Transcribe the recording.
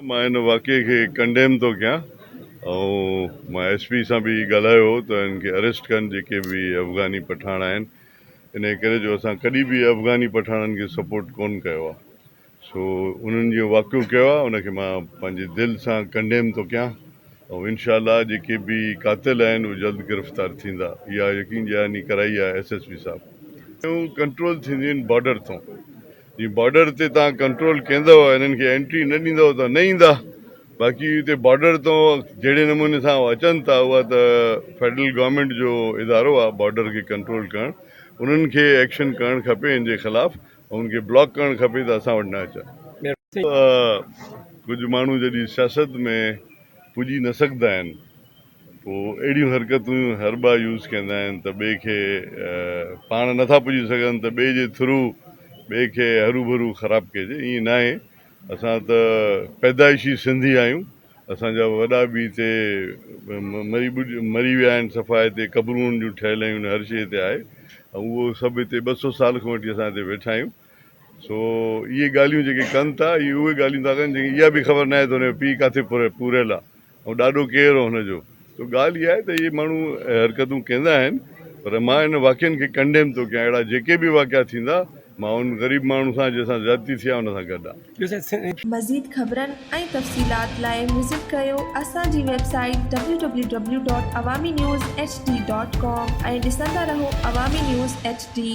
مان ان واقعي کي ڪنڊيم ٿو ڪيان ۽ مان ايس پي سان به ڳالهايو هو ته ان کي اريسٽ ڪن جيڪي به افغاني پٺاڻ آهن انهي ڪري جو اسان ڪڏهن به افغاني پٺاڻن کي سپورٽ ڪون ڪيو آهي سو انهن جيئن واقعو ڪيو آهي ان کي مان پنهنجي دل سان ڪنڊيم ٿو ڪيان ۽ انشاء الله جيڪي به قاتل آهن اهي جلد گرفتار ٿيندا اها يقين دهاني ڪرائي آهي ايس ايس پي صاحب. ڪنٽرول ٿينديون آهن بارڊر تون جي بارڊر تي توهان ڪنٽرول ڪيندؤ هنن کي انٽري نه ڏيندؤ ته نه ايندا باقي هتي بارڊر تون جهڙي نموني سان اچن ٿا اها ته فيڊرل گورنمينٽ جو ادارو آهي بارڊر کي ڪنٽرول ڪرڻ انهن کي ايڪشن ڪرڻ کپي ان جي خلاف ۽ ان کي بلاڪ ڪرڻ کپي ته اسان وٽ نه اچن. ڪجهه ماڻهو جڏهن سياست ۾ پڄي نه سگهندا آهن پوء اهڙيون حرڪتون حربا يوز ڪندا آهن ته ٻئي کي پاڻ نٿا پڄي سگهن ته ٻئي جي ٿرو ٻئي کي هروڀرو خراب ڪجي ائين ناهي اسان ته پيدائشي سنڌي آهيون اسان جا وڏا به هتي مري مري ويا آهن صفا هتي قبرون انهن جون ٺهيل آهن هر شيء هتي آهي ۽ اهو سڀ هتي 200 سال کان وٺي اسان هتي ويٺا آهيون سو اهي ڳالهيون جيڪي ڪن ٿا اهي اهي ڳالهيون ٿا ڪن جيڪي اها به خبر ناهي ته هن جو پيء ڪاٿي پوريل آهي ۽ ڏاڏو ڪير هو هن جو. سو ڳالهه اها آهي ته اهي ماڻهو حرڪتون ڪندا آهن پر مان ان واقعن کي ڪنڊيم ٿو ڪيان اهڙا جيڪي به واقعا ٿيندا مان ان غريب ماڻهو سان جنهن سان زيادتي ٿي آهي ان سان گڏ آهيان. مزيد خبرن ۽ تفصيلات لاء وزٽ ڪريو اسان جي website W W W dot Awami news H D dot com ۽ ڏسندا رهو عوامي نيوز ايڇ ڊي.